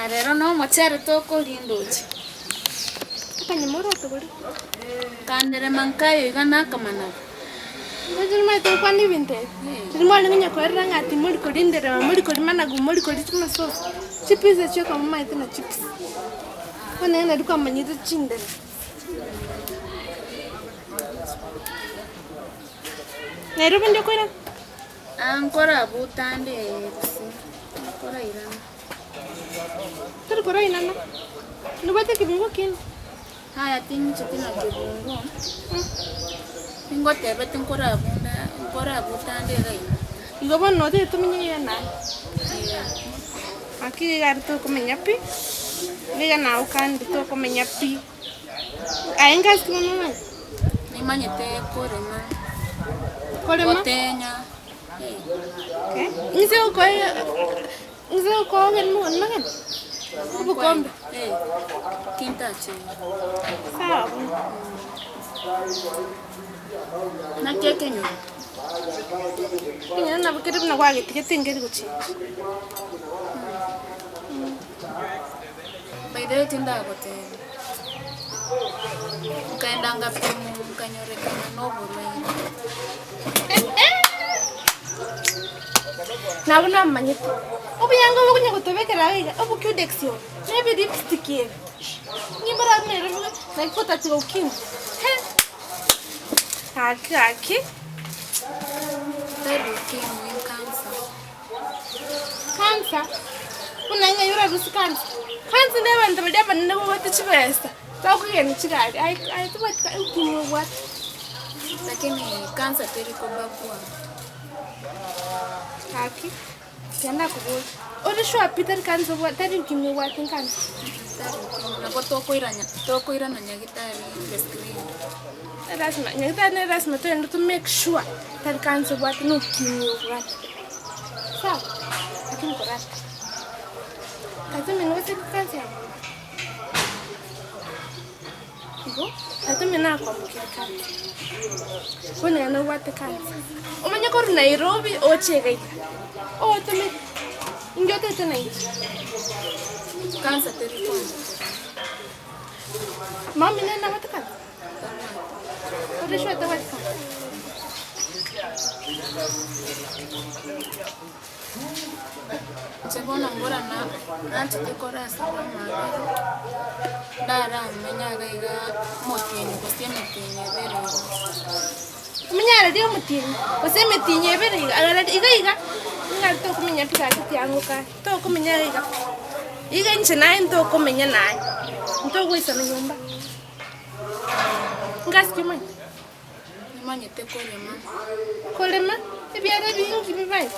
Na rero nomochere tokoria ndoche. Akanyama orotogori. Kanderema nkayo iga nakamanagu. Inche nimanyete gokwana ebinto ebi. Riria mwarenge onye koerera ng'a timori koria nderema, mori koria managu, mori koria chimasosa, chipisa chioka momanyete na chips. Bono nere naria kwamanyete chinderema. Nairobi ndi okoirana? Aa nkorabuta ande gose nkorairana. Tori korainana? Nobwate ekebungo kende? Aya tincheti na kebungo, ningotebeti nkorabunda nkorabuta ande iga iga. Igo bono notagete tomenye iga naye? Eeh. Gaki iga aria tokomenya pi, niga nago kandi tokomenya pi. Aye ngasi ki bono omanyete? Nimanyete korema, Korema? gotenya, eh. Okay, inse gokoa inse gokoa ogende mogondo nogende? Obokombe? Eh, tintachire. Sawa bono. Naki ekenyoro? Ekenyoro nabo kere buna kwagetigete nkeri gochengi. By the way tindagotebia, nkaenda ngapimwa nkanyorekana na oborwaire. Nabo namanyete, oboyanga obo okonya gotobekera iga iga, obocudex obo, na ebilipstick ebi, nimba orare Nairobi naki gotatiga ukimwi, he! Gaki gaki. Tari ukimwi, cancer. Cancer, buna ng'ai orarusie cancer? Cancer na abanto baria abanene babwate chibesa, bakogenda chigari aye aye tobwati ka ukimwi obwate. Lakini cancer teri kobagua. Gaki, tiga nakoborie, ore sure pi tari cancer obwate tari ukimwi obwate nkansa? Tari ukimwi, nabo tokoiranya tokoirana nyagitari the screen. Lasima, nyagitari nere lasima togende to make sure tari cancer obwate na ukimwi obwate. Sawa, lakini koraka. Tata omino gose cancer yabo. Igo, tata omino akwambokire cancer. Bono ere nobwate cancer. Omanye korwa Nairobi oche iga iga, otomete, inki otete nainche? Cancer teri kwambokera. Mama omino nabwate cancer? Ore sure tabwati cancer? Inche bono mbora na nachete korasaba amabera, ndaramenya iga iga omotienyi gose emetienyi ebere iga. Omenye arari omotienyi, gose emetienyi ebere iga, arari iga iga, ng'a tokomenya pi gaki tiangoka, tokomenya iga iga pi. Iga inche naye ntokomenya naye, ntogoisana nyomba. Ngasi ki omanyete? Nimanyete korema. Korema ebiara ebingi bibae.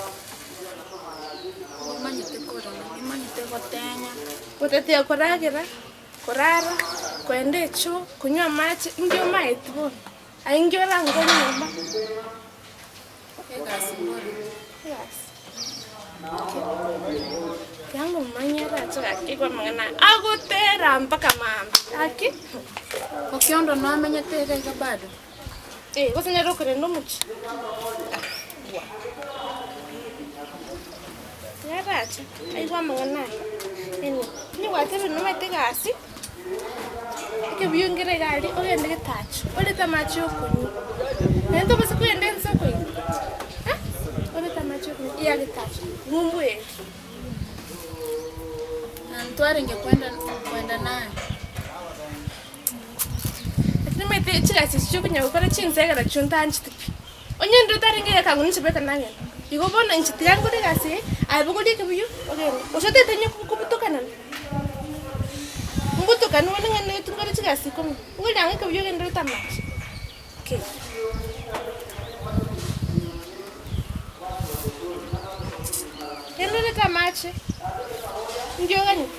Nimanyete korema, nimanyete gotenya. Gotetea koragera, korara, koenda echoo, konywa amache, inki omaeti bono? Aye inki orankonye nyomba? Egasi mbore. Egasi. Okay. Tiga ngomanye arache gaki igwe amang'ana aya, agotera mpaka mambia, gaki. Okiondo nomenyete iga iga bado? Eh, gose nere okorenda omochie? Ah, bwa. Tiga arache, aigwe amang'ana aya. Anyway, onye gwatebire nomanyete egasi, Ekebuyu nkere iga aria, ogende getacho, orete amache okonywa. Naende tobasa kogenda ensoko ime, eh, orete amache okonywa ya getacho, ng'umbu ere. Na ntwarenge kwenda kwenda naye. Lakini omanyete chigasi echi chiokonya gokora chinsegera chio ntancheti pi. Onye inde otarenge egeka inche bweka nagenda. Igo bono inche tiga nkore egasi eye, aye bogoria ekebuyu ogende. Gose otagete onye kobutokanana, mbutokani bono ng'ende nkore chigasi ikomi, bogoria ang'e ekebuyu ogende orete amache, okay. Genda orete amache, inki oganyete?